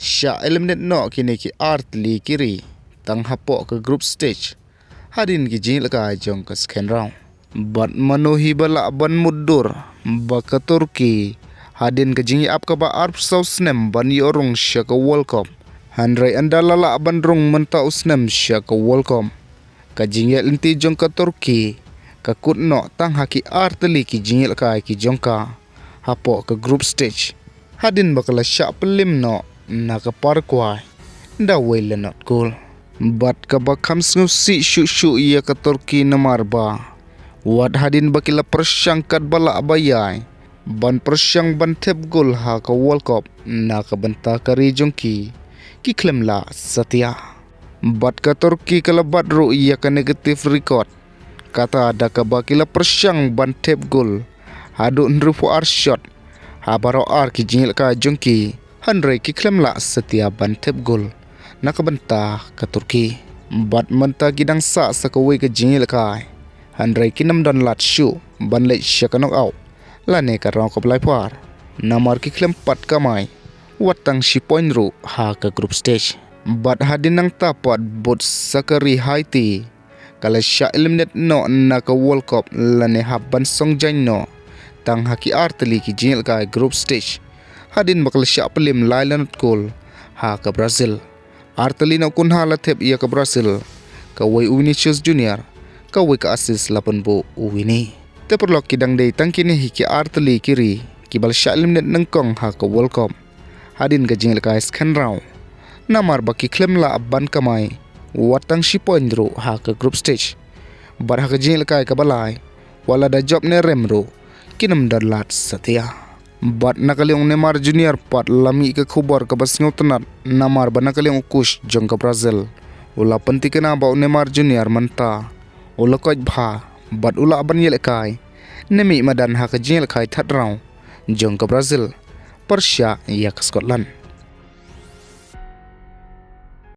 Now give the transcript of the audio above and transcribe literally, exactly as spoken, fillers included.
shah eliminate noh kine ki artylli ki ri tang hapoh ka group stage hadien ki jingïalehkai jong ka second round. Bad mano hi ba lah ban mutdur ba ka Turkey hadien ka jingïaap kaba arphew saw snem ban ïoh rung sha ka World Cup. Hynrei ynda la lah ban rung mynta u snem sha ka World Cup, ka jingïaid lynti jong ka Turkey ka kut noh tang ha ki artylli ki jingïalehkai ki jong ka hapoh ka group stage hadien ba ka la shah pynliem noh na ka Paraguay da wei la not goal. Bad kaba kham sngewsih shuh shuh ïa ka Turkey namar ba wat hadien ba ki la pyrshang katba lah ba ïai ban pyrshang ban thep goal ha ka World Cup na ka bynta ka ri jong ki, ki khlem lah satia. Bad ka Turkey ka la bat ruh ïa ka negative record, kata da kaba ki la pyrshang ban thep goal haduh hynriewphew ar shot ha baroh ar ki jingïalehkai jong ki, hynrei ki khlem lah satia ban thep goal na ka bynta ka Turkey. Bad mynta ki dang sah sa kawei ka jingïalehkai, hynrei kim don lad shuh ban leit sha ka knockout lane ka round kaba laiphew ar, namar ki khlem pat kamai wat tang shi point ruh ha ka group stage. Bad hadien nangta pat bud sa ka ri Haiti ka la shah eliminate noh na ka World Cup lane hap ban song jaiñ noh tang ha ki artylli ki jingïalehkai group stage hadien ba ka la shah pynliem lai la not goal ha ka Brazil. Artylli na u kynha la thep ïa ka Brazil, kawei u Vinicius Junior, kawei ka assist la pynbuh u Vini. Te paralok, ki dang dei tang kine hi ki artylli ki ri kiba la shah eliminate nyngkong ha ka World Cup hadien ka jingïalehkai second round, namar ba ki khlem lah ban kamai wat tang shi point ruh ha ka group stage. Bad ha ka jingïalehkai kaba lai, wat la da jop ne rem ruh, kim don lad satia. Bad na ka liang u Neymar Junior pat la mih ka khubor kaba sngewtynnat, namar ba na ka liang u coach jong ka Brazil u la pynthikna ba u Neymar Junior mynta u la koit bha bad u lah ban ïalehkai ne mih madan ha ka jingïalehkai third round jong ka Brazil pyrshah ïa ka Scotland.